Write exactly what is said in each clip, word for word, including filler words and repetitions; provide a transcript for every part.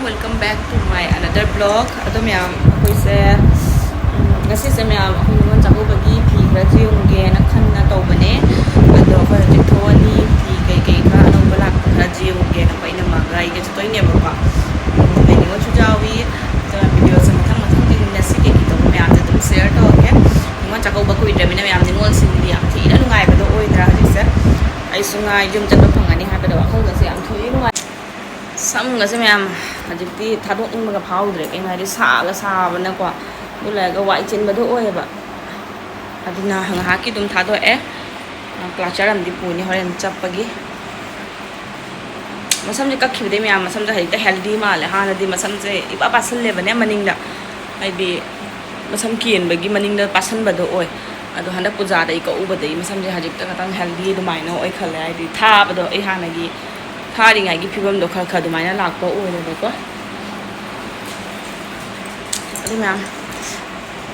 Welcome back to my another vlog. ꯑꯗꯣ ꯃꯌꯥꯝ, ꯑꯩꯈꯣꯏꯁꯦ, ꯎꯝ, ꯉꯁꯤꯁꯦ ꯃꯌꯥꯝ ꯑꯩꯈꯣꯏ ꯅꯤꯉꯣꯜ ꯆꯥꯛꯀꯧꯕꯒꯤ ꯐꯤ ꯈꯔ ꯆꯦꯟꯒꯦꯅ ꯈꯟꯅ ꯇꯧꯕꯅꯦ꯫ ꯑꯗꯣ ꯑꯩꯈꯣꯏ ꯍꯧꯖꯤꯛ ꯊꯣꯛꯑꯅꯤ꯫ ꯐꯤ ꯀꯩꯀꯩ ꯈꯔ ꯑꯅꯧꯕ ꯂꯥꯛꯄ ꯈꯔ ꯆꯦꯟꯒꯦꯅ ꯑꯩꯈꯣꯏ ꯏꯅꯝꯃꯒ ꯑꯩꯒ ꯆꯠꯇꯣꯏꯅꯦꯕꯀꯣ꯫ ꯎꯝ, ꯑꯩ ꯅꯤꯉꯣꯜꯁꯨ ꯌꯥꯎꯏ꯫ ꯑꯗꯨꯅ videoꯁꯦ ꯃꯊꯪ ꯃꯊꯪ ꯉꯁꯤ ꯀꯩꯀꯩ ꯇꯧꯕ ꯃꯌꯥꯝꯁꯦ ꯑꯗꯨꯝ share ꯇꯧꯔꯒꯦ꯫ ꯅꯤꯉꯣꯜ ꯆꯥꯛꯀꯧꯕ ꯀꯨꯏꯗ꯭ꯔꯕꯅꯤꯅ ꯃꯌꯥꯝ ꯅꯤꯉꯣꯜꯁꯤꯡꯗꯤ ꯌꯥꯝ ꯊꯤꯅ ꯅꯨꯡꯉꯥꯏꯕꯗꯣ ꯑꯣꯏꯗ꯭ꯔꯥ ꯍꯧꯖꯤꯛꯁꯦ? ꯑꯩꯁꯨ ꯉꯥꯏ ꯌꯨꯝ ꯆꯠꯄ ꯐꯪꯒꯅꯤ ꯍꯥꯏꯕꯗꯣ ꯋꯥꯈꯜꯒꯁꯦ ꯌꯥꯝ ꯊꯤꯅ ꯅꯨꯡꯉꯥꯏ꯫ ꯁꯝꯒꯁꯦ ꯃꯌꯥꯝ ꯍꯧꯖꯤꯛꯇꯤ ꯊꯥꯗꯣꯛꯅꯤꯡꯕꯒ ꯐꯥꯎꯗ꯭ꯔꯦ꯫ ꯀꯩꯅꯣ ꯍꯥꯏꯗꯤ ꯁꯥꯒ ꯁꯥꯕꯅꯀꯣ, ꯑꯗꯨ ꯂꯩꯔꯒ ꯋꯥꯏ ꯆꯤꯟꯕꯗꯣ ꯑꯣꯏꯌꯦꯕ꯫ ꯑꯗꯨꯅ ꯉꯥꯏꯍꯥꯛꯀꯤ ꯑꯗꯨꯝ ꯊꯥꯗꯣꯛꯑꯦ꯫ Clutcher ꯑꯃꯗꯤ ꯄꯨꯅꯤ ꯍꯣꯔꯦꯟ ꯆꯠꯄꯒꯤ꯫ ꯃꯁꯝꯁꯦ ꯀꯛꯈꯤꯕꯗꯩ ꯃꯌꯥꯝ ꯃꯁꯝꯁꯦ ꯍꯧꯖꯤꯛꯇ healthy ꯃꯥꯜꯂꯦ꯫ ꯍꯥꯟꯅꯗꯤ ꯃꯁꯝꯁꯦ ꯏꯄꯥ ꯄꯥꯁꯜꯂꯦꯕꯅꯦ ꯃꯅꯤꯡꯗ, ꯍꯥꯏꯗꯤ ꯃꯁꯝ ꯀꯦꯟꯕꯒꯤ ꯃꯅꯤꯡꯗ ꯄꯥꯁꯟꯕꯗꯣ ꯑꯣꯏ꯫ ꯑꯗꯣ ꯍꯟꯗꯛ ꯄꯨꯖꯥꯗ ꯑꯩ ꯀꯛꯎꯕꯗꯒꯤ ꯃꯁꯝꯁꯦ ꯍꯧꯖꯤꯛꯇ ꯈꯇꯪ healthy ꯑꯗꯨꯃꯥꯏꯅ ꯑꯣꯏꯈꯜꯂꯦ꯫ ꯍꯥꯏꯗꯤ ꯊꯥꯕꯗꯣ ꯑꯩ ꯍꯥꯟꯅꯒꯤ ꯊꯥꯔꯤꯉꯩꯒꯤ ꯐꯤꯕꯝꯗꯣ ꯈꯔ ꯈꯔ ꯑꯗꯨꯃꯥꯏꯅ ꯂꯥꯛꯄ ꯑꯣꯏꯔꯦꯕꯀꯣ꯫ ꯑꯗꯨ ꯃꯌꯥꯝ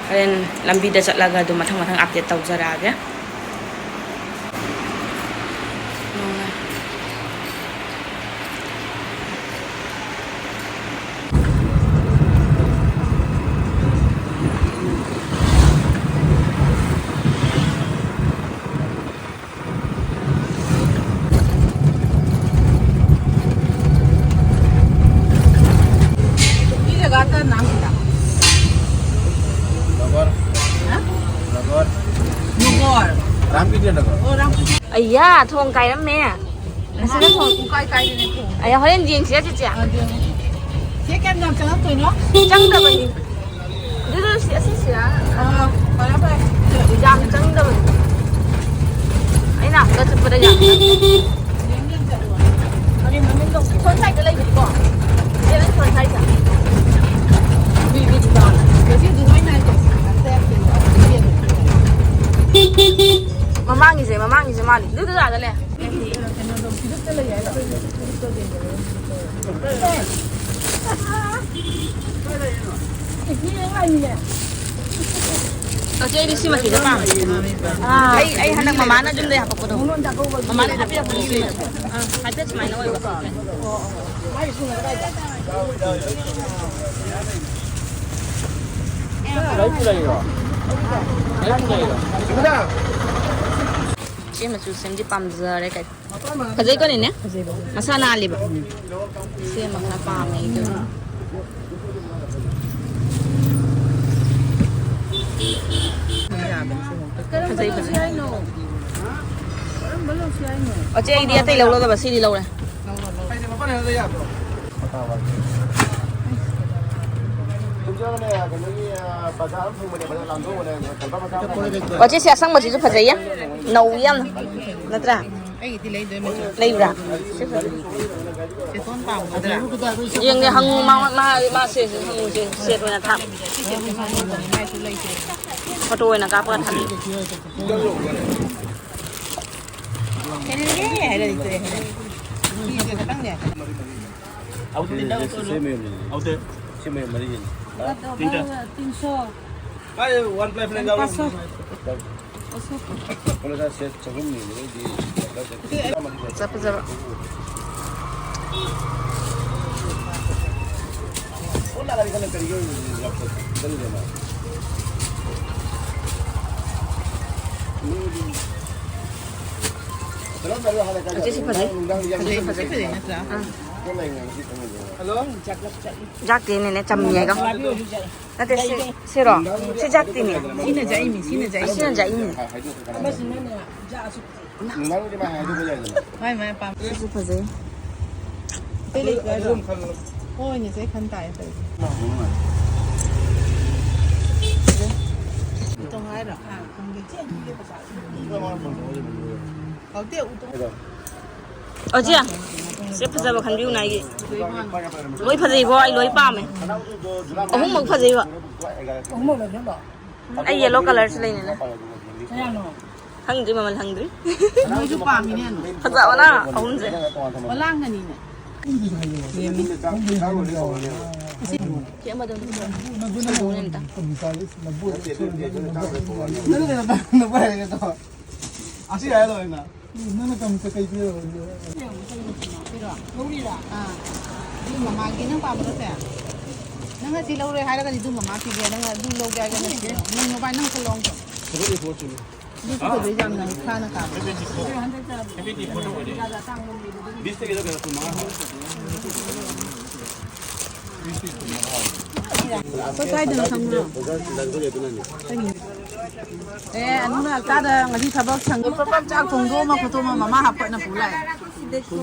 ꯍꯣꯔꯦꯟ ꯂꯝꯕꯤꯗ ꯆꯠꯂꯒ ꯑꯗꯨꯝ ꯃꯊꯪ ꯃꯊꯪ update ꯇꯧꯖꯔꯛꯑꯒꯦ꯫ ये जगह का नाम क्या? नगर। हाँ? नगर। नगर। रामकृष्ण नगर। ओ, रामकृष्ण। ꯑꯌꯥ, ꯊꯣꯡ ꯀꯥꯏꯔꯝꯃꯦ꯫ ꯉꯁꯤꯅ ꯊꯣꯡ ꯀꯥꯏ ꯀꯥꯏꯗꯅꯦ ꯊꯣꯡ? ꯑꯌꯥ, ꯍꯣꯔꯦꯟ ꯌꯦꯡꯁꯤꯔ, ꯆꯤꯆꯦ? ꯑꯗꯨ ꯆꯦ, ꯀꯌꯥꯝ ꯌꯥꯝ ꯆꯪꯉꯛꯇꯣꯏꯅꯣ? ꯆꯪꯗꯕꯅꯤ꯫ ꯑꯗꯨꯗꯣ ꯁꯤ, ꯑꯁꯤꯁꯤꯔꯥ? ꯑꯥ, ꯐꯔꯦ, ꯐꯔꯦ꯫ ꯌꯥꯝ ꯆꯪꯗꯕꯅꯤ꯫ ꯑꯩꯅ ꯑꯃꯨꯛꯀ ꯆꯠꯄꯗ ꯌꯥꯝ ꯆꯪꯉꯦ꯫ ꯌꯦꯡ ꯌꯦꯡ ꯆꯠꯂꯣ꯫ ꯀꯔꯤ ꯃꯃꯤꯡ ꯀꯧꯒꯦ? ꯁꯣꯝ side ꯇ ꯂꯩꯕꯅꯤꯀꯣ꯫ ꯆꯦ, ꯅꯪ ꯁꯣꯝ side ꯇ꯫ ꯕꯤ ꯕꯤ ꯗꯨꯀꯥꯟ꯫ ꯉꯁꯤ ꯑꯗꯨꯃꯥꯏꯅ ꯍꯥꯏꯗꯣ꯫ ꯃꯃꯥꯡꯒꯤꯁꯦ, ꯃꯃꯥꯡꯒꯤꯁꯦ ꯃꯥꯜꯂꯤ꯫ ꯑꯗꯨꯗꯨ ꯑꯥꯗ ꯂꯩ꯫ ꯆꯦ, ꯑꯩꯗꯤ ꯁꯤ ꯃꯆꯨꯗ ꯄꯥꯝꯃꯦ꯫ ꯑꯥ꯫ ꯑꯩ, ꯑꯩ ꯍꯟꯗꯛ ꯃꯃꯥꯅ ꯌꯨꯝꯗꯩ ꯍꯥꯄꯛꯄꯗꯣ꯫ ꯃꯃꯥꯅ ꯍꯥꯞꯄꯤꯔꯛꯄꯗꯣ ꯁꯤ ꯃꯆꯨ꯫ ꯑꯥ, ꯍꯥꯏꯐꯦꯠ ꯁꯨꯃꯥꯏꯅ ꯑꯣꯏꯕ꯫ ꯁꯤ ꯃꯆꯨ ꯁꯦꯝꯗꯤ ꯄꯥꯝꯖꯔꯦ ꯀꯩ꯫ ꯐꯖꯩꯀꯣ ꯅꯦꯅꯦ? ꯐꯖꯩꯕ꯫ ꯃꯁꯥ ꯅꯥꯜꯂꯤꯕ꯫ ꯁꯤ ꯃꯁꯥ ꯄꯥꯝꯃꯦ ꯑꯩꯗꯣ꯫ ꯐꯖꯩ, ꯐꯖꯩ꯫ ꯀꯔꯝꯕ ꯂꯧꯁꯤ ꯍꯥꯏꯅꯣ? ꯑꯣ, ꯆꯦ, ꯑꯩꯗꯤ ꯑꯇꯩ ꯂꯧꯔꯗꯕ, ꯁꯤꯗꯤ ꯂꯧꯔꯦ꯫ ꯋꯥꯆꯦꯁꯦ ꯑꯁꯪꯕꯁꯤꯁꯨ ꯐꯖꯩꯌꯦ꯫ ꯅꯧ ꯌꯥꯝꯅ꯫ ꯅꯠꯇ꯭ꯔꯥ? ꯑꯩꯒꯤꯗꯤ ꯂꯩꯗꯣꯏ ꯃꯆꯨ꯫ ꯂꯩꯕ꯭ꯔꯥ? ꯁꯤ ꯐꯖꯩ꯫ ꯆꯦꯇꯣꯟ ꯄꯥꯝꯒꯗ꯭ꯔꯥ? ꯌꯦꯡꯒꯦ, ꯍꯪꯉꯨ ꯃꯥ-, ꯃꯥ-, ꯃꯥ ꯁꯦ-, ꯁꯦ ꯍꯪꯉꯨ ꯁꯦ, ꯁꯦꯠ ꯑꯣꯏꯅ ꯊꯥ-, ꯃꯥꯏꯁꯨ ꯂꯩꯇ꯭ꯔꯦ꯫ ꯐꯣꯇꯣ ꯑꯣꯏꯅ ꯀꯥꯞꯄꯒ ꯊꯥꯕꯤꯌꯨ꯫ ꯍꯦꯜꯂꯦ ꯍꯥꯏꯔꯗꯤ ꯇꯣꯛꯑꯦ ꯍꯥꯏꯔꯦ꯫ ꯐꯤꯁꯦ ꯈꯇꯪꯅꯦ꯫ ꯁꯤ ꯃꯌꯥꯝ ꯂꯩꯌꯦ꯫ ꯁꯤ ꯃꯌꯥꯝ ꯃꯔꯤꯒꯤꯅꯤ꯫ ꯇꯤꯟ ꯁꯣ꯫ ꯀꯥꯏ ꯋꯥꯟ ꯄ꯭ꯂꯥꯏ ꯐꯅꯦꯛ ꯌꯥꯎꯔꯣ? ꯄꯥꯁꯣ꯫ ꯄꯥꯁꯣ꯫ ꯄꯣꯂꯣꯁꯥ ꯁꯦꯠ ꯆꯍꯨꯝꯅꯤ, ꯃꯣꯏꯗꯤ ꯐꯖ ꯐꯖꯕ꯫ ꯑꯁꯤꯁꯨ ꯐꯖꯩ꯫ ꯐꯖꯩ, ꯐꯖꯩ, ꯐꯖꯩ ꯅꯠꯇ꯭ꯔꯥ? ꯑꯥ꯫ ꯍꯜꯂꯣ? ꯖꯥꯛꯇꯦꯅꯦꯅꯦ, ꯆꯝꯃꯤ ꯍꯥꯏꯒ꯫ ꯅꯠꯇꯦ, ꯁꯤ, ꯁꯤꯔꯣ? ꯁꯤ ꯖꯥꯛꯇꯤꯅꯦ꯫ ꯁꯤꯅ ꯖꯥꯛꯏꯅꯤ, ꯁꯤꯅ ꯖꯥꯛꯏꯅꯤ꯫ ꯁꯤꯅ ꯖꯥꯛꯏꯅꯤ꯫ ꯑꯃꯁꯤꯅꯅꯦ, ꯖꯥꯛ ꯑꯁꯨꯛ ꯃꯥꯏ, ꯃꯥꯏ ꯑꯄꯥꯝꯕ꯫ ꯁꯤꯁꯨ ꯐꯖꯩ꯫ ꯑꯇꯩ ꯂꯩꯇ꯭ꯔꯣ ꯍꯥꯏꯕ? ꯍꯣꯏꯅꯦ, ꯆꯦ, ꯈꯟ ꯇꯥꯏ ꯇꯧꯔꯤꯁꯦ꯫ ꯎꯇꯣꯡ ꯍꯥꯏꯔꯣ? ꯈꯪꯗꯦ꯫ ꯍꯥꯎꯇꯦ, ꯎꯇꯣꯡ꯫ ꯑꯣ, ꯆꯦ, ꯁꯤ ꯐꯖꯕ ꯈꯟꯕꯤꯌꯨꯅ ꯑꯩꯒꯤ꯫ ꯂꯣꯏ ꯐꯖꯩꯀꯣ, ꯑꯩ ꯂꯣꯏ ꯄꯥꯝꯃꯦ꯫ ꯑꯍꯨꯝꯃꯛ ꯐꯖꯩꯕ꯫ ꯑꯩ yellow colourꯁꯨ ꯂꯩꯅꯤꯅꯦ꯫ ꯈꯪꯗ꯭ꯔꯤ, ꯃꯃꯜ ꯍꯪꯗ꯭ꯔꯤ꯫ ꯅꯣꯏꯁꯨ ꯄꯥꯝꯃꯤꯅꯦ, ꯑꯗꯣ꯫ ꯐꯖꯕꯅ ꯑꯍꯨꯝꯁꯦ꯫ ꯄꯣꯂꯥꯡꯒꯅꯤꯅꯦ꯫ ꯁꯤ ꯑꯃꯗꯣ ꯁꯤꯗꯣꯛꯑꯣꯅꯦ ꯑꯝꯇ꯫ ꯑꯁꯤ ꯍꯥꯏꯔ ꯂꯣꯏꯅ꯫ ꯅꯪꯅ ꯀꯝꯇ ꯀꯩ ꯄꯤꯔꯕ? ꯂꯧꯔꯤꯔꯥ? ꯑꯥ꯫ ꯑꯗꯨ ꯃꯃꯥꯒꯤ ꯅꯪ ꯄꯥꯝꯕꯗꯣ ꯁꯦ? ꯅꯪ ꯑꯁꯤ ꯂꯧꯔꯣꯏ ꯍꯥꯏꯔꯒꯗꯤ ꯑꯗꯨ ꯃꯃꯥ ꯄꯤꯒꯦ꯫ ꯅꯪ ꯑꯗꯨ ꯂꯧꯒꯦ ꯍꯥꯏꯔꯒꯅ ꯁꯤ ꯂꯧ꯫ ꯅꯪ ꯃꯣꯕꯥꯏꯜ ꯅꯪ ꯈꯨꯜꯂꯣ ꯑꯝꯇ꯫ ꯑꯗꯨꯁꯨ ꯐꯖꯩ ꯌꯥꯝꯅ ꯏꯁꯥꯅ ꯀꯥꯞꯄ꯫ ꯑꯩꯈꯣꯏ ꯀꯥꯏꯗꯅꯣ ꯈꯪꯕ꯭ꯔꯣ? ꯑꯦ, ꯑꯅꯨꯅ ꯍꯞꯇꯥꯗ ꯉꯁꯤ ꯊꯕꯛ ꯁꯪꯉ ꯄ꯭ꯔꯞ ꯄ꯭ꯔꯞ ꯆꯥꯛ ꯊꯣꯡꯗꯣꯛꯑꯃ ꯈꯣꯠꯇꯣꯛꯑꯃ ꯃꯃꯥ ꯍꯥꯞꯀꯠꯅ ꯄꯨ ꯂꯥꯛꯑꯦ꯫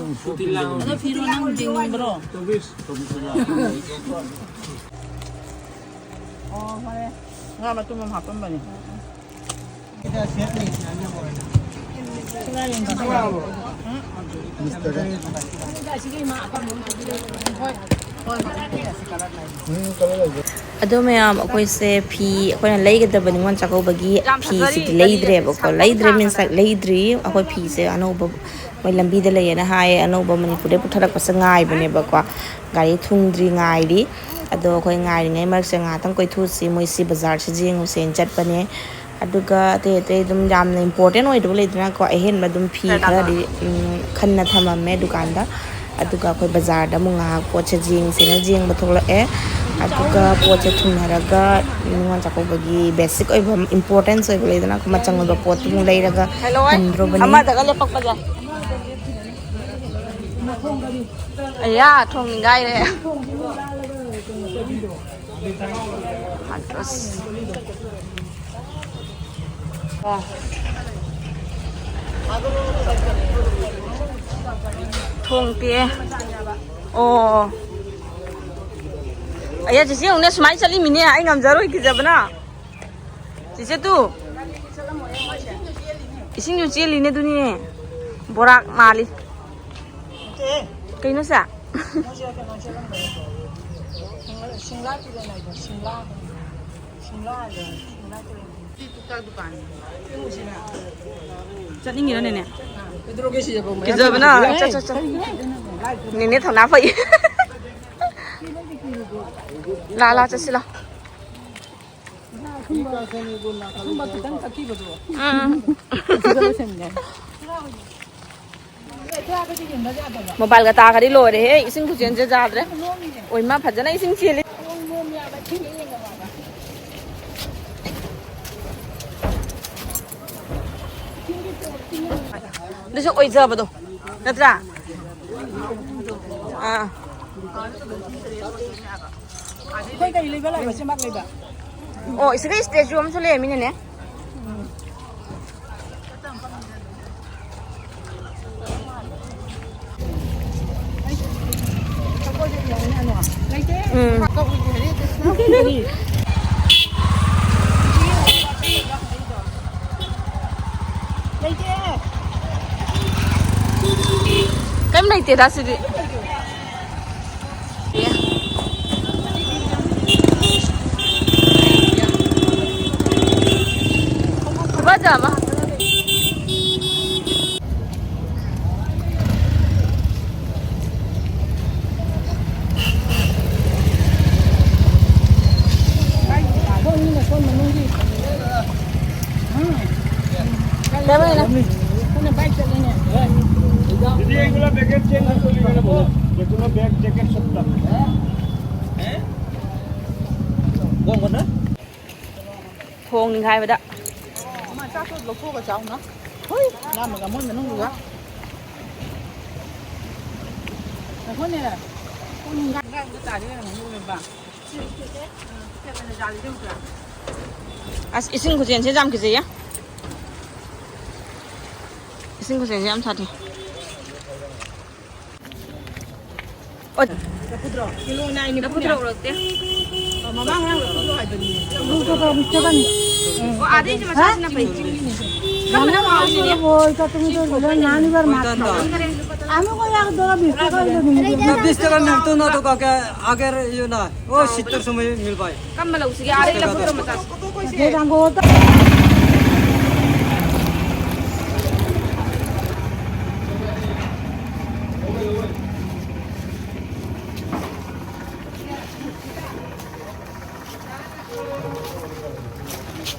ꯑꯗꯣ ꯐꯤꯔꯣ ꯅꯪ ꯌꯦꯡꯅꯤꯡꯕ꯭ꯔꯣ? ꯑꯣ, ꯐꯔꯦ꯫ ꯉꯥ ꯃꯇꯨꯝ ꯑꯃ ꯍꯥꯞꯄꯝꯕꯅꯤ꯫ ꯑꯗꯣ ꯃꯌꯥꯝ, ꯑꯩꯈꯣꯏꯁꯦ ꯐꯤ ꯑꯩꯈꯣꯏꯅ ꯂꯩꯒꯗꯕ ꯅꯤꯉꯣꯜ ꯆꯥꯛꯀꯧꯕꯒꯤ ꯐꯤꯁꯤꯗꯤ ꯂꯩꯗ꯭ꯔꯦꯕꯀꯣ꯫ ꯂꯩꯗ꯭ꯔꯦ ꯃꯤꯟꯁ, ꯂꯥꯏꯛ, ꯂꯩꯗ꯭ꯔꯤ꯫ ꯑꯩꯈꯣꯏ ꯐꯤꯁꯦ ꯑꯅꯧꯕ ꯃꯣꯏ ꯂꯝꯕꯤꯗ ꯂꯩꯌꯦꯅ ꯍꯥꯏꯌꯦ꯫ ꯑꯅꯧꯕ ꯃꯅꯤꯄꯨꯔꯗꯩ ꯄꯨꯊꯔꯛꯄꯁꯦ ꯉꯥꯏꯕꯅꯦꯕꯀꯣ꯫ ꯒꯥꯔꯤ ꯊꯨꯡꯗ꯭ꯔꯤ, ꯉꯥꯏꯔꯤ꯫ ꯑꯗꯣ ꯑꯩꯈꯣꯏ ꯉꯥꯏꯔꯤꯉꯩ ꯃꯔꯛꯁꯦ ꯉꯥꯏꯍꯥꯛꯇꯪ ꯀꯣꯏꯊꯣꯛꯁꯤ꯫ ꯃꯣꯏ ꯁꯤ ꯕꯖꯥꯔꯁꯤ ꯌꯦꯡꯉꯨꯁꯦꯅ ꯆꯠꯄꯅꯦ꯫ ꯑꯗꯨꯒ ꯑꯇꯩ ꯑꯇꯩ ꯑꯗꯨꯝ ꯌꯥꯝꯅ ꯏꯝꯄꯣꯔꯇꯦꯟ ꯑꯣꯏꯗꯕ ꯂꯩꯗꯅꯀꯣ, ꯑꯍꯦꯟꯕ ꯑꯗꯨꯝ ꯐꯤ ꯈꯔꯗꯤ, ꯎꯝ, ꯈꯟꯅ ꯊꯝꯃꯝꯃꯦ ꯗꯨꯀꯥꯟꯗ꯫ ꯑꯗꯨꯒ ꯑꯩꯈꯣꯏ ꯕꯖꯥꯔꯗ ꯑꯃꯨꯛ ꯉꯥꯏꯍꯥꯛ ꯄꯣꯠꯁꯦ ꯌꯦꯡꯁꯦꯅ ꯌꯦꯡꯕ ꯊꯣꯛꯂꯛꯑꯦ꯫ ꯑꯗꯨꯒ ꯄꯣꯠꯁꯦ ꯊꯨꯡꯅꯔꯒ ꯅꯤꯉꯣꯜ ꯆꯥꯛꯀꯧꯕꯒꯤ ꯕꯦꯁꯤꯛ ꯑꯣꯏꯕ, ꯏꯝꯄꯣꯔꯇꯦꯟꯁ ꯑꯣꯏꯕ ꯂꯩꯗꯅ, ꯃꯆꯪ ꯑꯣꯏꯕ ꯄꯣꯠꯇꯨ ꯑꯃꯨꯛ ꯂꯩꯔꯒ ꯍꯜꯂꯣ, ꯊꯝꯗ꯭ꯔꯣꯕꯅꯤ꯫ ꯑꯃꯗꯒ ꯂꯦꯞꯄꯛꯄꯁꯦ꯫ ꯑꯌꯥ, ꯊꯣꯡ ꯅꯤꯡꯒꯥꯏꯔꯦ꯫ ꯑꯁ꯫ ꯑꯣ꯫ ꯊꯣꯡ ꯄꯤꯛꯑꯦ꯫ ꯑꯣ꯫ ꯑꯌꯥ, ꯆꯦꯆꯦ ꯌꯦꯡꯉꯨꯅꯦ, ꯁꯨꯃꯥꯏꯅ ꯆꯠꯂꯤꯃꯤꯅꯦ, ꯑꯩ ꯉꯝꯖꯔꯣꯏ, ꯀꯤꯖꯕꯅ꯫ ꯆꯦꯆꯦ ꯇꯨ꯫ ꯏꯁꯤꯡꯁꯨ ꯆꯦꯜꯂꯤꯅꯦ, ꯑꯗꯨꯅꯤꯅꯦ꯫ ꯕꯣꯔꯥꯛ ꯃꯥꯜꯂꯤ꯫ ꯀꯩꯅꯣ ꯁꯦ? ꯃꯣꯏꯁꯦ ꯀꯩꯅꯣ ꯆꯦꯜꯂꯝꯒꯅꯤ꯫ ꯁꯤꯡꯂꯥ ꯇꯨꯔꯦꯜ ꯍꯥꯏꯗꯣ, ꯁꯤꯡꯂꯥ꯫ ꯁꯤꯡꯂꯥ ꯍꯥꯏꯗꯣ, ꯁꯤꯡꯂꯥ ꯇꯨꯔꯦꯜ꯫ ꯆꯠꯅꯤꯡꯉꯤꯔꯣ, ꯅꯦꯅꯦ? ꯀꯩꯗꯧꯔꯒꯦ ꯁꯤꯁꯦ? ꯀꯤꯖꯕꯅ? ꯆꯠ, ꯆꯠ, ꯆꯠ꯫ ꯅꯦꯅꯦ ꯊꯧꯅꯥ ꯐꯩ꯫ ꯂꯥ, ꯂꯥ, ꯆꯠꯁꯤ ꯂꯥ꯫ ꯑꯊꯨꯝꯕ ꯈꯤꯇꯪ ꯊꯛꯈꯤꯕꯗꯣ꯫ ꯎꯝ꯫ ꯑꯗꯨꯒ ꯂꯣꯏꯁꯤꯟꯒꯦ꯫ ꯃꯣꯕꯥꯏꯜꯒ ꯇꯥꯈ꯭ꯔꯗꯤ ꯂꯣꯏꯔꯦꯍꯦ, ꯏꯁꯤꯡ ꯈꯨꯆꯦꯟꯁꯦ ꯌꯥꯗ꯭ꯔꯦ꯫ ꯑꯣꯏꯃ, ꯐꯖꯅ ꯏꯁꯤꯡ ꯆꯦꯜꯂꯤ꯫ ꯑꯗꯨꯁꯨ ꯑꯣꯏꯖꯕꯗꯣ ꯅꯠꯇ꯭ꯔꯥ? ꯑꯥ꯫ ꯑꯩꯈꯣꯏ ꯀꯔꯤ ꯂꯩꯕ ꯂꯥꯛꯏꯕ? ꯆꯦꯕꯥꯛ ꯂꯩꯕ? ꯑꯣ, ꯁꯤꯗ ꯏꯁꯇꯦꯆꯨ ꯑꯃꯁꯨ ꯂꯩꯔꯝꯃꯤꯅꯦꯅꯦ꯫ ꯎꯝ꯫ ꯀꯩꯝ ꯂꯩꯇꯦꯗ ꯁꯤꯗꯤ꯫ ꯈꯨꯐꯖ ꯑꯃ꯫ ꯀꯩꯅꯣ? ꯑꯩꯈꯣꯏꯅ ꯕꯥꯏꯛ ꯆꯠꯂꯤꯅꯦ꯫ ꯗꯤꯗꯤ, ꯑꯩꯒꯨꯂꯥ ꯕꯦꯀꯦꯠ ꯆꯦꯟꯖ ꯇꯧꯔꯤꯕꯅꯦ, ꯕ꯭ꯔꯣ꯫ ꯕꯦꯛ ꯖꯦꯀꯦꯠ ꯁꯨꯠꯇ꯫ ꯊꯣꯡ ꯅꯤꯡꯈꯥꯏꯕꯗ꯫ ꯑꯃ ꯆꯥꯛꯇꯣ ꯂꯧꯊꯣꯛꯑꯒ ꯆꯥꯎꯅ꯫ ꯍꯣꯏ, ꯂꯥꯝꯃꯒ ꯃꯣꯏ ꯃꯅꯨꯡꯗꯨꯗ꯫ ꯑꯩꯈꯣꯏꯅꯦ, ꯄꯨꯡ ꯅꯤꯡꯈꯥꯏ ꯑꯗꯥꯏꯗ ꯇꯥꯔꯦ ꯀꯩꯅꯣ, ꯈꯪꯗꯦ꯫ ꯑꯁ, ꯏꯁꯤꯡ ꯈꯨꯆꯦꯟꯁꯦ ꯌꯥꯝ ꯀꯤꯖꯩꯌꯦ꯫ ꯏꯁꯤꯡ ꯈꯨꯆꯦꯟꯁꯦ ꯌꯥꯝ ꯁꯥꯊꯤ꯫ ꯑꯣ꯫ ꯂꯐꯨꯗ꯭ꯔꯣ? ꯀꯤꯂꯣ ꯅꯥꯏꯟ ꯅꯤꯐꯨꯅꯦ꯫ ꯂꯐꯨꯗ꯭ꯔꯣ ꯄꯨꯔꯛꯇꯦ꯫ ꯑꯣ, ꯃꯃꯥꯡ ꯉꯔꯥꯡ ꯂꯐꯨꯗ꯭ꯔꯣ ꯍꯥꯏꯕꯅꯤ꯫ ꯑꯣ, ꯑꯥꯗꯩꯁꯦ ꯃꯆꯥꯁꯤꯅ ꯐꯩ꯫ ꯀꯝꯕꯅ ꯍꯥꯎꯔꯤꯅꯦ? ꯉꯥꯅꯨꯒ ꯌꯥꯎꯗꯣꯏꯔꯣ? ꯃꯤꯁꯇ ꯀꯥꯏꯗ ꯅꯨꯃꯤꯠ? ꯅ ꯕꯤꯁ ꯇꯥꯀꯥ ꯃꯤꯜꯇꯣ ꯅ ꯇꯣ ꯀꯥ ꯀꯌꯥ ꯑꯒꯦ ꯌꯨ ꯅ? ꯑꯣ, ꯁꯤꯠꯇꯔ ꯁꯨꯃꯥꯏ ꯃꯤꯜ ꯄꯥꯏ꯫ ꯀꯝꯕ ꯂꯧꯁꯤꯒꯦ? ꯑꯥꯗꯩ ꯂꯐꯨꯗ꯭ꯔꯣ ꯃꯆꯥꯁꯦ꯫ ꯌꯦ ꯔꯪꯒꯣ ꯇ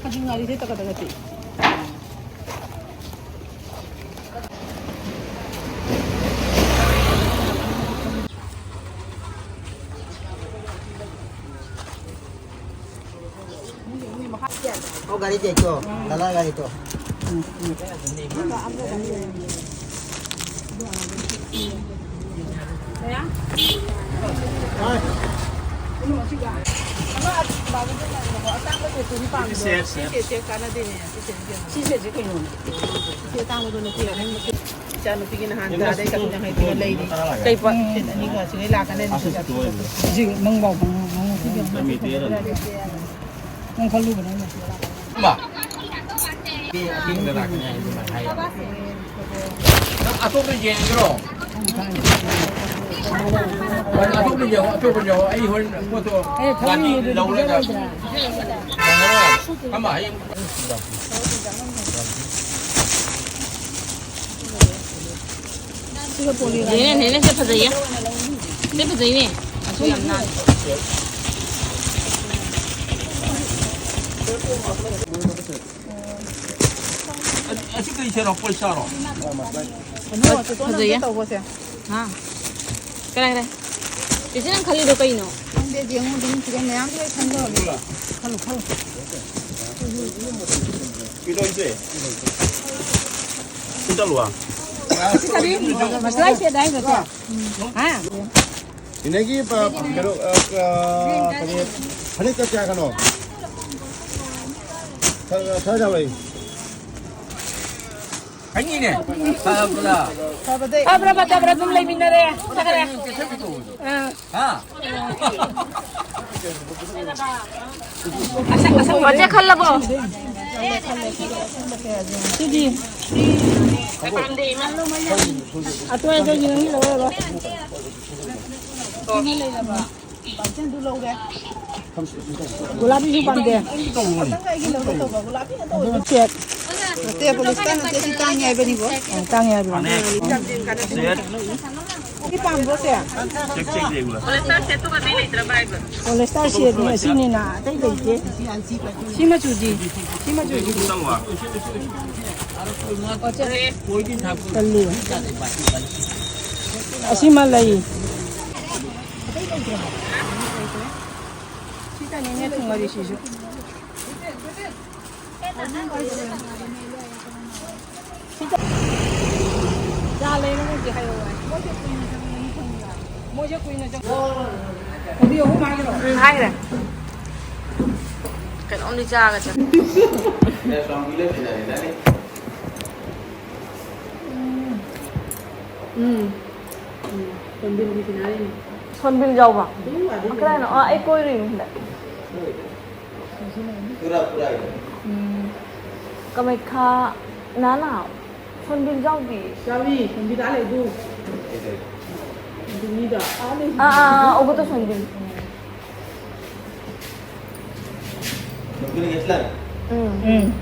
ꯍꯧꯖꯤꯛ ꯉꯥꯔꯤꯁꯦ ꯇꯀ ꯇꯀ ꯆꯤꯛꯏ꯫ ꯑꯣ, ꯒꯥꯔꯤ ꯆꯦꯛꯇꯣ, ꯗꯂꯥ ꯒꯥꯔꯤꯗꯣ꯫ ꯁꯤ ꯁꯦꯠꯁꯦ ꯀꯥꯟꯅꯗꯦꯅꯦ꯫ ꯁꯤ ꯁꯦꯠꯁꯦ ꯀꯩꯅꯣꯅꯦ? ꯁꯤ ꯑꯇꯥꯡꯕꯗꯣ ꯅꯠꯇꯦ꯫ ꯏꯆꯥꯅꯨꯄꯤꯒꯤ ꯅꯍꯥꯟ ꯆꯥꯗꯩ ꯆꯥꯇ꯭ꯔꯨꯛ ꯌꯥꯡꯈꯩ ꯄꯤꯕ ꯂꯩꯔꯤ꯫ ꯀꯩ ꯄꯣꯠ? ꯁꯦꯠ ꯑꯅꯤꯒ ꯑꯁꯤꯒꯩ ꯂꯥꯛꯀꯅꯤ꯫ ꯁꯤ ꯅꯪ ꯐꯥꯎ ꯐꯪꯉꯣꯏ, ꯐꯪꯉꯣꯏ꯫ ꯅꯪ ꯈꯜꯂꯨꯕꯅ ꯑꯩꯅ꯫ ꯑꯇꯣꯞꯄ ꯌꯦꯡꯒꯦꯔꯣ? ꯑꯇꯣꯞꯄ ꯌꯦꯡꯉꯣ, ꯑꯇꯣꯞꯄ ꯌꯦꯡꯉꯣ꯫ ꯑꯩ ꯍꯣꯔꯦꯟ ꯄꯣꯠꯇꯣ ꯒꯥꯔꯤ ꯂꯧꯔꯒ ꯐꯝꯃ ꯍꯌꯦꯡ ꯁꯤꯒ ꯄꯣꯂꯤꯒ꯫ ꯅꯦꯅꯦ, ꯅꯦꯅꯦ, ꯁꯤ ꯐꯖꯩꯌꯦ꯫ ꯁꯤ ꯐꯖꯩꯅꯦ꯫ ꯑꯁꯤ ꯌꯥꯝ ꯅꯥꯟ꯫ ꯑꯁꯤ ꯀꯩ ꯁꯦꯠꯅꯣ? ꯄꯣꯂꯤꯁꯇꯔꯣ? ꯐꯖꯩꯌꯦ꯫ ꯍꯥ? ꯀꯔꯥꯏ, ꯀꯔꯥꯏ? ꯆꯦꯆꯦ, ꯅꯪ ꯈꯜꯂꯤꯗꯣ ꯀꯩꯅꯣ? ꯈꯪꯗꯦ, ꯌꯦꯡꯉꯣ ꯑꯗꯨꯝ ꯁꯤꯗ ꯃꯌꯥꯝ ꯂꯣꯏ ꯈꯟꯗꯣꯔꯕꯅꯦ꯫ ꯈꯜꯂꯨ, ꯈꯜꯂꯨ꯫ ꯏꯗꯣꯏꯁꯦ꯫ ꯁꯤ ꯆꯠꯂꯨ꯫ ꯁꯤ ꯀꯔꯤ? ꯃꯁꯂꯥꯏ ꯁꯦꯠ ꯍꯥꯏꯅꯣ ꯁꯦ? ꯍꯥ? ꯏꯅꯦꯒꯤ ꯄ-, ꯀꯩꯅꯣ, ꯑ, ꯑ, ꯀꯔꯤ, ꯐꯅꯦꯛ ꯀꯌꯥ ꯀꯌꯥꯒꯅꯣ? ꯈꯔ, ꯈꯔ ꯌꯥꯝ ꯂꯩ꯫ ꯈꯪꯉꯤꯅꯦ꯫ ꯐꯕ꯭ꯔꯥ? ꯐꯕ꯭ꯔꯥ ꯐꯠꯇꯕ꯭ꯔꯥ ꯑꯗꯨꯝ ꯂꯩꯃꯤꯟꯅꯔꯦ꯫ ꯆꯠꯈ꯭ꯔꯦ꯫ ꯑꯥ꯫ ꯍꯥ? ꯃꯆꯦ ꯈꯜꯂꯕꯣ? ꯁꯤꯗꯤ꯫ ꯑꯇꯣꯏ ꯑꯇꯣꯏ ꯌꯦꯡꯉꯤ ꯂꯧꯔꯔꯣꯏ꯫ ꯒꯨꯂꯥꯕꯤꯁꯨ ꯄꯥꯝꯗꯦ꯫ ꯁꯦꯠ꯫ ꯅꯠꯇꯦ, ꯄꯣꯂꯤꯁꯇꯔ ꯅꯠꯇꯦ, ꯁꯤ ꯇꯥꯡꯉꯦ ꯍꯥꯏꯕꯅꯤꯀꯣ꯫ ꯑꯣ, ꯇꯥꯡꯉꯦ ꯍꯥꯏꯕ꯭ꯔꯣ? ꯁꯤ ꯄꯥꯝꯕ꯭ꯔꯣ, ꯁꯦ? ꯄꯣꯂꯤꯁꯇꯔ ꯁꯦꯠꯅꯤ, ꯑꯁꯤꯅꯤꯅ ꯑꯇꯩ ꯂꯩꯇꯦ꯫ ꯁꯤ ꯃꯆꯨꯗꯤ? ꯁꯤ ꯃꯆꯨꯗꯤ? ꯇꯜꯂꯤ꯫ ꯑꯁꯤꯃ ꯂꯩ꯫ ꯁꯤꯗꯅꯤꯅꯦ ꯊꯨꯡꯉꯔꯤꯁꯤꯁꯨ꯫ ꯆꯥ ꯂꯩꯔꯒꯗꯤ ꯍꯥꯏꯔꯛꯑꯣ ꯍꯥꯏ꯫ ꯃꯣꯏꯁꯦ ꯀꯨꯏꯅ ꯆꯪꯒꯅꯤ ꯈꯪꯕ꯭ꯔꯥ? ꯃꯣꯏꯁꯦ ꯀꯨꯏꯅ ꯆꯪ-, ꯀꯣꯕꯤ ꯑꯍꯨꯝ ꯍꯥꯏꯈ꯭ꯔꯣ? ꯎꯝ, ꯍꯥꯏꯈ꯭ꯔꯦ꯫ ꯀꯩꯅꯣꯝꯗꯤ ꯆꯥꯒ ꯆꯠ-, ꯎꯝ꯫ ꯎꯝ꯫ ꯁꯣꯟꯕꯤꯟꯒꯤ ꯁꯤꯅꯔꯤꯅꯤ꯫ ꯁꯣꯟꯕꯤꯟ ꯌꯥꯎꯕ? ꯑꯗꯨ ꯑꯗꯨ ꯀꯗꯥꯏꯅꯣ? ꯑꯥ, ꯑꯩ ꯀꯣꯏꯔꯨꯏꯅꯦ ꯍꯟꯗꯛ꯫ ꯄꯨꯔꯥ, ꯄꯨꯔꯥ꯫ ꯎꯝ꯫ ꯀꯃꯩꯈꯥ, ꯅꯥꯅꯥ, ꯁꯣꯟꯕꯤꯟ ꯌꯥꯎꯗꯤꯌꯦ꯫ ꯌꯥꯎꯏ, ꯁꯣꯟꯕꯤꯟ ꯑꯥ ꯂꯩꯗꯨ꯫ ꯑꯗꯨ ꯃꯤꯗꯣ ꯑꯥ ꯂꯩ꯫ ꯑꯥ, ꯑꯥ, ꯑꯥ, ꯑꯣ, ꯍꯣ, ꯇꯣ ꯁꯣꯟꯕꯤꯟ꯫ ꯎꯝ꯫ ꯎꯝ꯫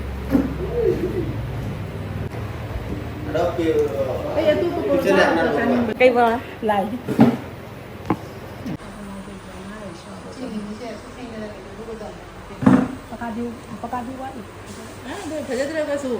ꯀꯩꯕ? ꯂꯥꯏ꯫ ꯄꯀꯥꯗꯤ, ꯄꯀꯥꯗꯤ ꯋꯥꯠꯂꯤ꯫ ꯑ, ꯑꯗꯨ ꯐꯖꯗ꯭ꯔꯒꯁꯨ꯫